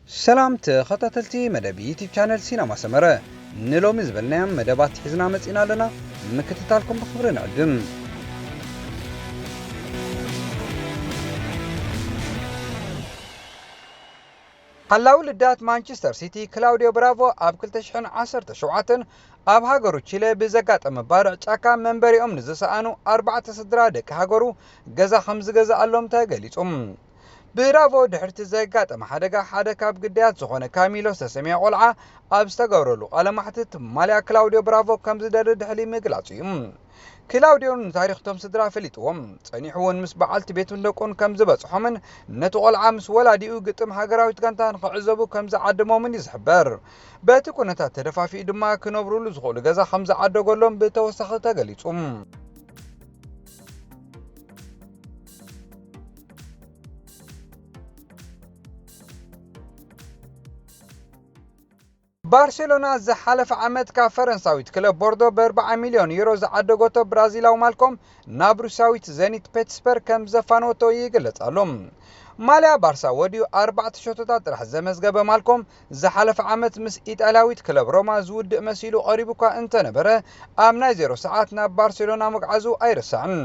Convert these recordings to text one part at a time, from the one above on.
ሰላም ተኸታተልቲ መደብ ዩቲብ ቻነል ሲነማ ሰመረ፣ ንሎሚ ዝበልናዮም መደባት ሒዝና መጺና ኣለና። ምክትታልኩም ብኽብሪ ንዕድም። ሓላዊ ልዳት ማንቸስተር ሲቲ ክላውዲዮ ብራቮ ኣብ ክልተ ሽሕን ዓሰርተ ሸውዓተን ኣብ ሃገሩ ቺለ ብዘጋጠመ ባርዕ ጫካ መንበሪኦም ንዝሰኣኑ ኣርባዕተ ስድራ ደቂ ሃገሩ ገዛ ከም ዝገዝኣሎም ተገሊጹ። ብራቮ ድሕርቲ ዘጋጠመ ሓደጋ ሓደ ካብ ግዳያት ዝኾነ ካሚሎ ዝተሰምየ ቆልዓ ኣብ ዝተገብረሉ ቃለ ማሕትት ማልያ ክላውዲዮ ብራቮ ከም ዝደሊ ድሕሪ ምግላጹ እዩ። ክላውዲዮ ንታሪኽቶም ስድራ ፈሊጥዎም፣ ጸኒሑ እውን ምስ በዓልቲ ቤቱን ደቁን ከም ዝበጽሖምን ነቲ ቆልዓ ምስ ወላዲኡ ግጥም ሃገራዊት ጋንታ ንኽዕዘቡ ከም ዝዓደሞምን እዩ ዝሕበር። በቲ ኩነታት ተደፋፊኡ ድማ ክነብሩሉ ዝኽእሉ ገዛ ከም ዝዓደገሎም ብተወሳኺ ተገሊጹ። ባርሴሎና ዝሓለፈ ዓመት ካብ ፈረንሳዊት ክለብ ቦርዶ ብኣርባዓ ሚልዮን ዩሮ ዝዓደገቶ ብራዚላዊ ማልኮም ናብ ሩስያዊት ዘኒት ፔትስበርግ ከም ዘፋነወቶ ይግለጽ ኣሎ። ማልያ ባርሳ ወዲኡ ኣርባዕተ ሸቶታት ጥራሕ ዘመዝገበ ማልኮም ዝሓለፈ ዓመት ምስ ኢጣልያዊት ክለብ ሮማ ዝውድእ መሲሉ ቀሪቡ እኳ እንተነበረ፣ ኣብ ናይ ዜሮ ሰዓት ናብ ባርሴሎና መግዓዙ ኣይርሳዕን።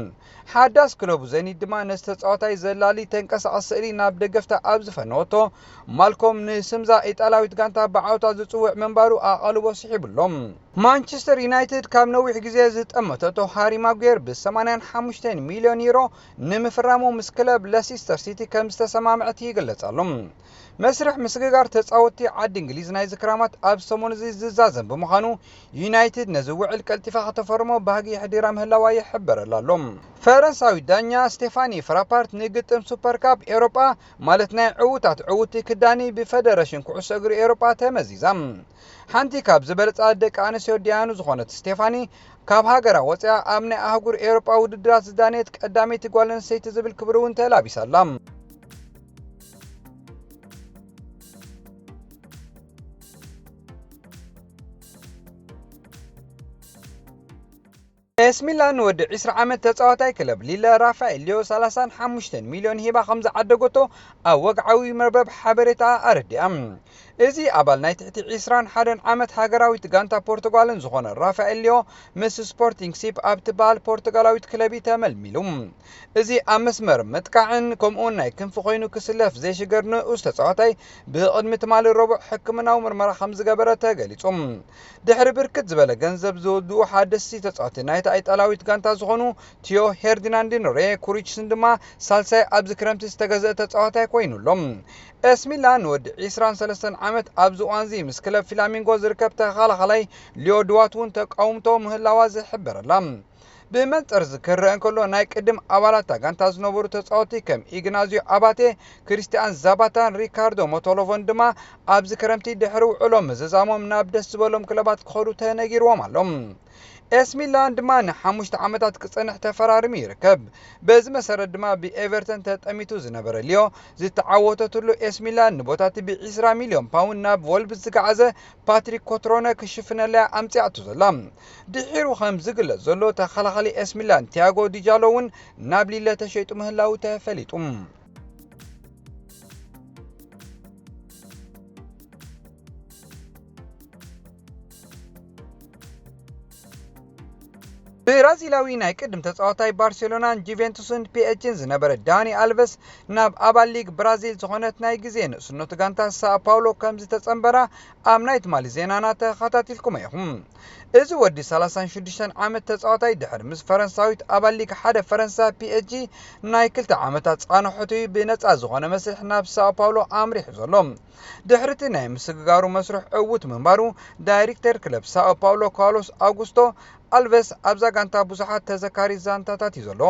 ሓዳስ ክለቡ ዘኒት ድማ ነቲ ተጻዋታይ ዘላሊ ተንቀሳቓሲ ስእሊ ናብ ደገፍታ ኣብ ዝፈነወቶ፣ ማልኮም ንስምዛ ኢጣልያዊት ጋንታ ብዓውታ ዝጽውዕ ምንባሩ ኣቓልቦ ስሒቡሎም። ማንቸስተር ዩናይትድ ካብ ነዊሕ ግዜ ዝጠመተቶ ሃሪ ማጉየር ብ ሰማንያን ሓሙሽተን ሚልዮን ዩሮ ንምፍራሙ ምስ ክለብ ለሲስተር ሲቲ ከም ዝተሰማምዐት ይግለጽ ኣሎ። መስርሕ ምስግጋር ተጻወትቲ ዓዲ እንግሊዝ ናይዚ ክራማት ኣብ ሰሙን እዚ ዝዛዘም ብምዃኑ፣ ዩናይትድ ነዚ ውዕል ቀልጢፋ ከተፈርሞ ባህጊ የሕዲራ ምህላዋ ይሕበረላ ኣሎ። ፈረንሳዊ ዳኛ ስቴፋኒ ፍራፓርት ንግጥም ሱፐር ካፕ ኤውሮጳ፣ ማለት ናይ ዕዉታት ዕዉቲ ክዳኒ ብፈደረሽን ኩዕሶ እግሪ ኤውሮጳ ተመዚዛ። ሓንቲ ካብ ዝበለጻ ደቂ ኣንስትዮ ዳያኑ ዝኾነት ስቴፋኒ፣ ካብ ሃገራ ወጺኣ ኣብ ናይ ኣህጉር ኤውሮጳ ውድድራት ዝዳነየት ቀዳመይቲ ጓል ኣንስተይቲ ዝብል ክብሪ እውን ተላቢሳ ኣላ። ኤስ ሚላን ንወዲ ዕስራ ዓመት ተጻዋታይ ክለብ ሊለ ራፋኤል ሊዮ ሰላሳን ሓሙሽተን ሚልዮን ሂባ ከም ዝዓደገቶ ኣብ ወግዓዊ መርበብ ሓበሬታ ኣረዲኣ። እዚ ኣባል ናይ ትሕቲ ዕስራን ሓደን ዓመት ሃገራዊት ጋንታ ፖርቱጋልን ዝኾነ ራፋኤል ሊዮ ምስ ስፖርቲንግ ሲፕ ኣብ ትበሃል ፖርቱጋላዊት ክለብ እዩ ተመልሚሉ። እዚ ኣብ መስመር ምጥቃዕን ከምኡውን ናይ ክንፊ ኮይኑ ክስለፍ ዘይሽገር ንኡስ ተጻዋታይ ብቕድሚ ትማሊ ረቡዕ ሕክምናዊ ምርመራ ከም ዝገበረ ተገሊጹ። ድሕሪ ብርክት ዝበለ ገንዘብ ዝወድኡ ሓደስቲ ተጻወቲ ናይታ ኢጣልያዊት ጋንታ ዝኾኑ ቲዮ ሄርዲናንድን ሬ ኩሪችስን ድማ ሳልሳይ ኣብዚ ክረምቲ ዝተገዝአ ተጻዋታይ ኮይኑ ኣሎ። ኤስ ሚላን ንወዲ ዕስራን ሰለስተን ዓመት ኣብዚ እዋንዚ ምስ ክለብ ፊላሚንጎ ዝርከብ ተኸላኻላይ ሊዮ ድዋት እውን ተቃውምቶ ምህላዋ ዝሕበረላ። ብመንጽር እዚ ክረአ እንከሎ፣ ናይ ቅድም ኣባላታ ጋንታ ዝነበሩ ተጻወቲ ከም ኢግናዚዮ ኣባቴ፣ ክሪስቲያን ዛባታን ሪካርዶ ሞቶሎቮን ድማ ኣብዚ ክረምቲ ድሕሪ ውዕሎም ምዝዛሞም ናብ ደስ ዝበሎም ክለባት ክኸዱ ተነጊርዎም ኣሎ። ኤስ ሚላን ድማ ንሓሙሽተ ዓመታት ክጸንሕ ተፈራሪሙ ይርከብ። በዚ መሰረት ድማ ብኤቨርተን ተጠሚቱ ዝነበረ ሊዮ ዝተዓወተትሉ ኤስ ሚላን ንቦታቲ ብዒስራ ሚልዮን ፓውንድ ናብ ቮልቭስ ዝገዓዘ ፓትሪክ ኮትሮነ ክሽፍነላ ኣምጺኣቶ ዘላ። ድሒሩ ከም ዝግለጽ ዘሎ ተኸላኻሊ ኤስ ሚላን ቲያጎ ዲጃሎ እውን ናብ ሊለ ተሸይጡ ምህላው ተፈሊጡ። ብራዚላዊ ናይ ቅድም ተጻዋታይ ባርሴሎናን ጁቬንቱስን ፒኤስጂን ዝነበረ ዳኒ ኣልቨስ ናብ ኣባል ሊግ ብራዚል ዝኾነት ናይ ግዜ ንእስነቱ ጋንታ ሳኦ ፓውሎ ከም ዝተጸንበራ ኣብ ናይ ትማሊ ዜናና ተኸታቲልኩሞ ኢኹም። እዚ ወዲ ሰላሳን ሽዱሽተን ዓመት ተጻዋታይ ድሕሪ ምስ ፈረንሳዊት ኣባል ሊግ ሓደ ፈረንሳ ፒኤስጂ ናይ ክልተ ዓመታት ጻንሖቱ ብነጻ ዝኾነ መስርሕ ናብ ሳኦ ፓውሎ ኣምሪሑ ዘሎ። ድሕሪቲ ናይ ምስግጋሩ መስርሕ ዕዉት ምንባሩ ዳይሬክተር ክለብ ሳኦ ፓውሎ ካርሎስ ኣውጉስቶ ኣልቨስ ኣብዛ ጋንታ ብዙሓት ተዘካሪ ዛንታታት እዩ ዘሎ።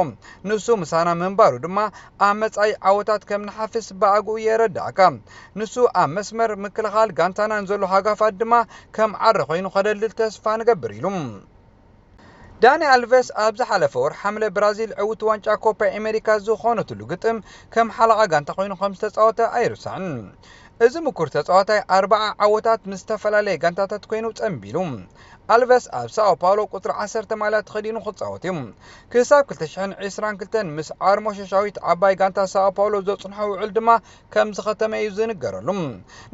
ንሱ ምሳና ምንባሩ ድማ ኣብ መጻኢ ዓወታት ከም ንሓፍስ ብኣግኡ የረድኣካ። ንሱ ኣብ መስመር ምክልኻል ጋንታናን ዘሎ ሃጋፋት ድማ ከም ዓረ ኮይኑ ከደልድል ተስፋ ንገብር ኢሉ። ዳኒ ኣልቨስ ኣብ ዝሓለፈ ወር ሓምለ ብራዚል ዕውቲ ዋንጫ ኮፓ ኣሜሪካ ዝኾነትሉ ግጥም ከም ሓለቓ ጋንታ ኮይኑ ከም ዝተጻወተ ኣይርሳዕን። እዚ ምኩር ተጻዋታይ ኣርባዓ ዓወታት ምስ ዝተፈላለየ ጋንታታት ኮይኑ ጸንቢሉ። ኣልቨስ ኣብ ሳኦ ፓውሎ ቁጽሪ ዓሰርተ ማልያ ተኸዲኑ ክጻወት እዩ። ክሳብ ክልተ ሽሕን ዕስራን ክልተን ምስ ዓርሞሸሻዊት ዓባይ ጋንታ ሳኦ ፓውሎ ዘጽንሖ ውዕል ድማ ከም ዝኸተመ እዩ ዝንገረሉ።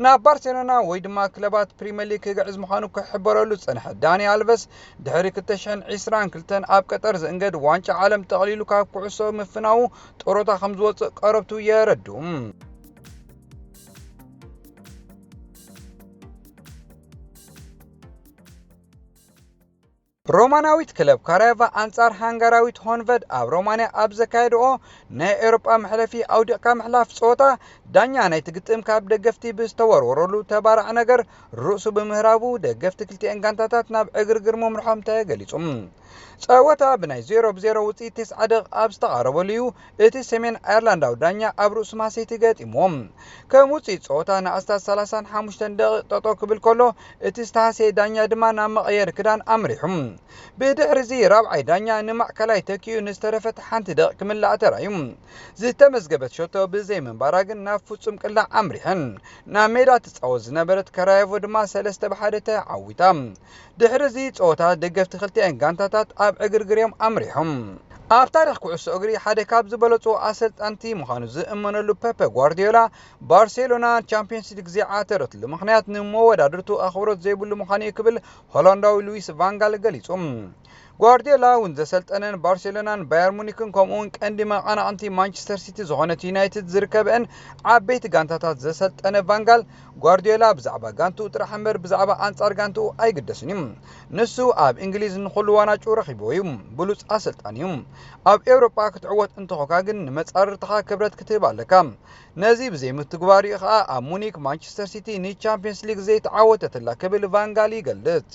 ናብ ባርሴሎና ወይ ድማ ክለባት ፕሪምየር ሊግ ክግዕዝ ምዃኑ ክሕበረሉ ዝጸንሐ ዳኒ ኣልቨስ፣ ድሕሪ ክልተ ሽሕን ዕስራን ክልተን ኣብ ቀጠር ዝእንገድ ዋንጫ ዓለም ጠቕሊሉ ካብ ኩዕሶ ምፍናዉ ጥሮታ ከም ዝወጽእ ቀረብቱ የረድኡ። ሮማናዊት ክለብ ካራየቫ ኣንጻር ሃንጋራዊት ሆንቨድ ኣብ ሮማንያ ኣብ ዘካየድኦ ናይ ኤውሮጳ መሕለፊ ኣውዲቕካ ምሕላፍ ጸወታ፣ ዳኛ ናይቲ ግጥም ካብ ደገፍቲ ብዝተወርወረሉ ተባራዕ ነገር ርእሱ ብምህራቡ፣ ደገፍቲ ክልቲኤን ጋንታታት ናብ ዕግርግር ምምርሖም ተገሊጹ። ጸወታ ብናይ ዜሮ ብ ዜሮ ውጽኢት ተስዓ ደቂቕ ኣብ ዝተቓረበሉ እዩ እቲ ሰሜን ኣየርላንዳዊ ዳኛ ኣብ ርእሱ ማሰይቲ ገጢምዎም። ከም ውጽኢት ጸወታ ንኣስታት ሰላሳን ሓሙሽተን ደቂቕ ጠጠው ክብል ከሎ፣ እቲ ዝተሃስየ ዳኛ ድማ ናብ መቐየሪ ክዳን ኣምሪሑ። ብድሕሪ እዚ ራብዓይ ዳኛ ንማእከላይ ተኪኡ ንዝተረፈት ሓንቲ ደቂቕ ክምላእ ተራእዩ። ዝተመዝገበት ሸቶ ብዘይምንባራ ግን ናብ ፍጹም ቅላዕ ኣምሪሐን። ናብ ሜዳ ትጻወት ዝነበረት ካራየቮ ድማ ሰለስተ ብ ሓደ ተዓዊታ። ድሕሪ እዚ ጸወታ ደገፍቲ ክልቲኤን ጋንታታት ኣብ ዕግርግር እዮም ኣምሪሖም። ኣብ ታሪኽ ኩዕሶ እግሪ ሓደ ካብ ዝበለጹ ኣሰልጠንቲ ምዃኑ ዝእመነሉ ፔፐ ጓርዲዮላ፣ ባርሴሎና ቻምፒየንስ ሊግ ዘይዓተረትሉ ምኽንያት ንመወዳድርቱ ኣኽብሮት ዘይብሉ ምዃኑ እዩ ክብል ሆላንዳዊ ሉዊስ ቫንጋል ገሊጹ። ጓርዲዮላ እውን ዘሰልጠነን ባርሴሎናን ባየር ሙኒክን ከምኡ እውን ቀንዲ መቐናቕንቲ ማንቸስተር ሲቲ ዝኾነት ዩናይትድ ዝርከበአን ዓበይቲ ጋንታታት ዘሰልጠነ ቫንጋል፣ ጓርዲዮላ ብዛዕባ ጋንትኡ ጥራሕ እምበር ብዛዕባ ኣንጻር ጋንትኡ ኣይግደስን እዩ። ንሱ ኣብ እንግሊዝ ንኹሉ ዋናጩ ረኺብዎ እዩ። ብሉጽ ኣሰልጣኒ እዩ። ኣብ ኤውሮጳ ክትዕወት እንተኾንካ ግን ንመጻርርትኻ ክብረት ክትህብ ኣለካ። ነዚ ብዘይምትግባሩ እዩ ኸኣ ኣብ ሙኒክ ማንቸስተር ሲቲ ንቻምፒየንስ ሊግ ዘይተዓወተትላ ክብል ቫንጋል ይገልጽ።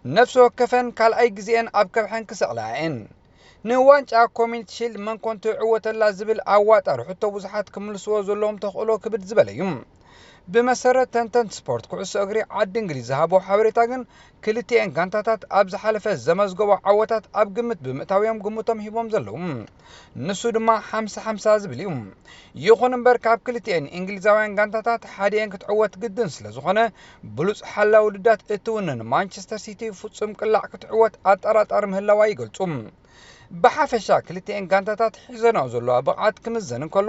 ነፍሲ ወከፈን ካልኣይ ግዜኤን ኣብ ከብሐን ክስቕላ እየን። ንዋንጫ ኮሚኒቲ ሺልድ መን ኮን ትዕወተላ ዝብል ኣዋጣሪ ሕቶ ብዙሓት ክምልስዎ ዘለዎም ተኽእሎ ክብድ ዝበለ እዩ። ብመሰረት ተንተንቲ ስፖርት ኩዕሶ እግሪ ዓዲ እንግሊዝ ዝሃቦ ሓበሬታ ግን፣ ክልቲኤን ጋንታታት ኣብ ዝሓለፈ ዘመዝገቦ ዓወታት ኣብ ግምት ብምእታው እዮም ግምቶም ሂቦም ዘለዉ። ንሱ ድማ ሓምሳ ሓምሳ ዝብል እዩ። ይኹን እምበር፣ ካብ ክልቲኤን እንግሊዛውያን ጋንታታት ሓዲኤን ክትዕወት ግድን ስለ ዝኾነ፣ ብሉጽ ሓላ ውድዳት እትውንን ማንቸስተር ሲቲ ፍጹም ቅላዕ ክትዕወት ኣጠራጣሪ ምህላዋ ይገልጹ። ብሓፈሻ ክልቲኤን ጋንታታት ሒዘንኦ ዘለዋ ብቕዓት ክምዘን እንከሎ፣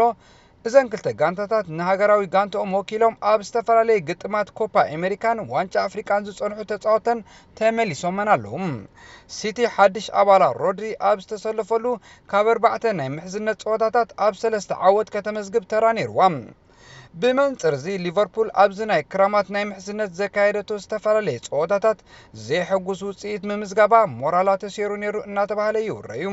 እዘን ክልተ ጋንታታት ንሃገራዊ ጋንትኦም ወኪሎም ኣብ ዝተፈላለየ ግጥማት ኮፓ ኣሜሪካን ዋንጫ ኣፍሪቃን ዝጸንሑ ተጻወተን ተመሊሶመን ኣለዉ። ሲቲ ሓድሽ ኣባላ ሮድሪ ኣብ ዝተሰለፈሉ፣ ካብ ኣርባዕተ ናይ ምሕዝነት ጸወታታት ኣብ ሰለስተ ዓወት ከተመዝግብ ተራ ነይርዋ። ብመንጽር እዚ፣ ሊቨርፑል ኣብዚ ናይ ክራማት ናይ ምሕዝነት ዘካየደቶ ዝተፈላለየ ጸወታታት፣ ዘየሐጉስ ውጽኢት ምምዝጋባ ሞራላ ተሰይሩ ነይሩ እናተባህለ ይውረ እዩ።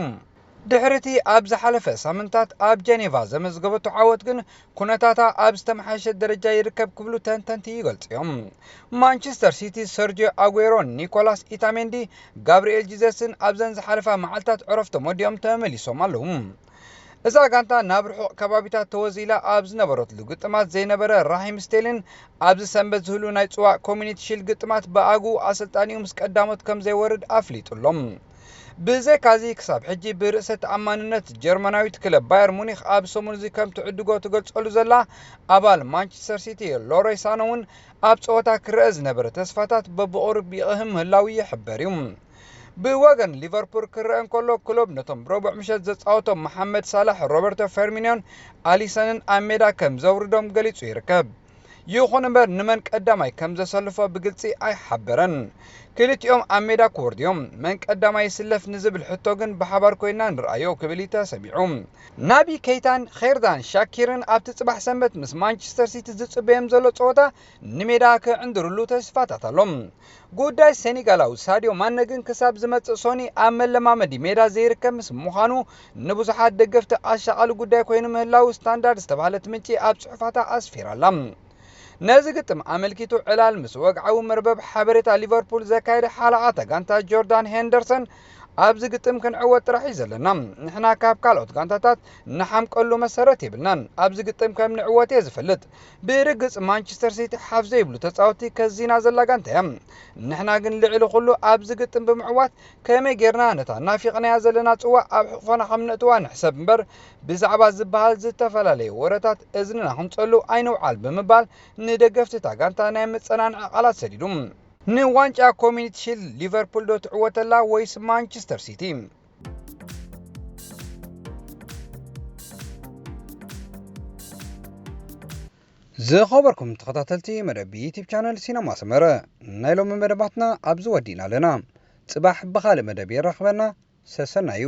ድሕሪ እቲ ኣብ ዝሓለፈ ሳምንታት ኣብ ጀኔቫ ዘመዝገበቶ ዓወት ግን፣ ኩነታታ ኣብ ዝተመሓየሸ ደረጃ ይርከብ ክብሉ ተንተንቲ ይገልጹ እዮም። ማንቸስተር ሲቲ ሰርጂዮ ኣጉዌሮ፣ ኒኮላስ ኢታሜንዲ፣ ጋብርኤል ጂዘስን ኣብዘን ዝሓለፋ መዓልታት ዕረፍቶም ወዲኦም ተመሊሶም ኣለዉ። እዛ ጋንታ ናብ ርሑቕ ከባቢታት ተወዚላ ኣብ ዝነበረትሉ ግጥማት ዘይነበረ ራሂም ስቴሊን፣ ኣብዚ ሰንበት ዝህሉ ናይ ጽዋዕ ኮሚኒቲ ሺልድ ግጥማት ብኣግኡ ኣሰልጣኒኡ ምስ ቀዳሞት ከም ዘይወርድ ኣፍሊጡ ኣሎ። ብዘይካዚ፣ ክሳብ ሕጂ ብርእሰ ተኣማንነት ጀርመናዊት ክለብ ባየር ሙኒክ ኣብ ሰሙን እዚ ከም ትዕድጎ ትገልጸሉ ዘላ ኣባል ማንቸስተር ሲቲ ሎሮይ ሳነ እውን፣ ኣብ ጸወታ ክረአ ዝነበረ ተስፋታት በብቑሩብ ይቕህም ምህላዉ ይሕበር እዩ። ብወገን ሊቨርፑል ክረአ እንከሎ፣ ክሎብ ነቶም ረቡዕ ምሸት ዘጻወቶም መሓመድ ሳላሕ፣ ሮበርቶ ፈርሚኒዮን ኣሊሰንን ኣብ ሜዳ ከም ዘውርዶም ገሊጹ ይርከብ። ይኹን እምበር፣ ንመን ቀዳማይ ከም ዘሰልፎ ብግልጺ ኣይሓበረን። ክልቲኦም ኣብ ሜዳ ክወርዱ እዮም። መን ቀዳማይ ይስለፍ ንዝብል ሕቶ ግን፣ ብሓባር ኮይና ንርኣዮ ክብል እዩ ተሰሚዑ። ናቢ ኬይታን ኼርዳን ሻኪርን ኣብቲ ጽባሕ ሰንበት ምስ ማንቸስተር ሲቲ ዝጽበዮም ዘሎ ጸወታ ንሜዳ ክዕንድርሉ ተስፋታት ኣሎ። ጉዳይ ሴኔጋላዊ ሳድዮ ማነ ግን ክሳብ ዝመጽእ ሶኒ ኣብ መለማመዲ ሜዳ ዘይርከብ ምስ ምዃኑ፣ ንብዙሓት ደገፍቲ ኣሻቓሊ ጉዳይ ኮይኑ ምህላዉ ስታንዳርድ ዝተባህለት ምንጪ ኣብ ጽሑፋታ ኣስፊራ ኣላ። ነዚ ግጥም ኣመልኪቱ ዕላል ምስ ወግዓዊ መርበብ ሓበሬታ ሊቨርፑል ዘካየደ ሓለቓ እታ ጋንታ ጆርዳን ሄንደርሰን፣ ኣብዚ ግጥም ክንዕወት ጥራሕ እዩ ዘለና። ንሕና ካብ ካልኦት ጋንታታት ንሓምቀሉ መሰረት የብልናን። ኣብዚ ግጥም ከም ንዕወት እየ ዝፈልጥ። ብርግጽ ማንቸስተር ሲቲ ሓፍ ዘይብሉ ተጻወትቲ ከዚና ዘላ ጋንታ እያ። ንሕና ግን ልዕሊ ኩሉ ኣብዚ ግጥም ብምዕዋት ከመይ ጌርና ነታ ናፊቕናያ ዘለና ጽዋ ኣብ ሕቕፎና ከም ነእትዋ ንሕሰብ እምበር፣ ብዛዕባ ዝበሃል ዝተፈላለዩ ወረታት እዝንና ክንጸሉ ኣይንውዓል ብምባል ንደገፍቲ እታ ጋንታ ናይ መጸናንዒ ቃላት ሰዲዱ። ንዋንጫ ኮሚኒቲ ሺልድ ሊቨርፑል ዶ ትዕወተላ ወይስ ማንቸስተር ሲቲ? ዝኸበርኩም ተኸታተልቲ መደብ ዩቲብ ቻነል ሲነማ ሰመረ፣ ናይ ሎሚ መደባትና ኣብዚ ወዲእና ኣለና። ጽባሕ ብኻልእ መደብ የራኽበና። ሰሰናዩ።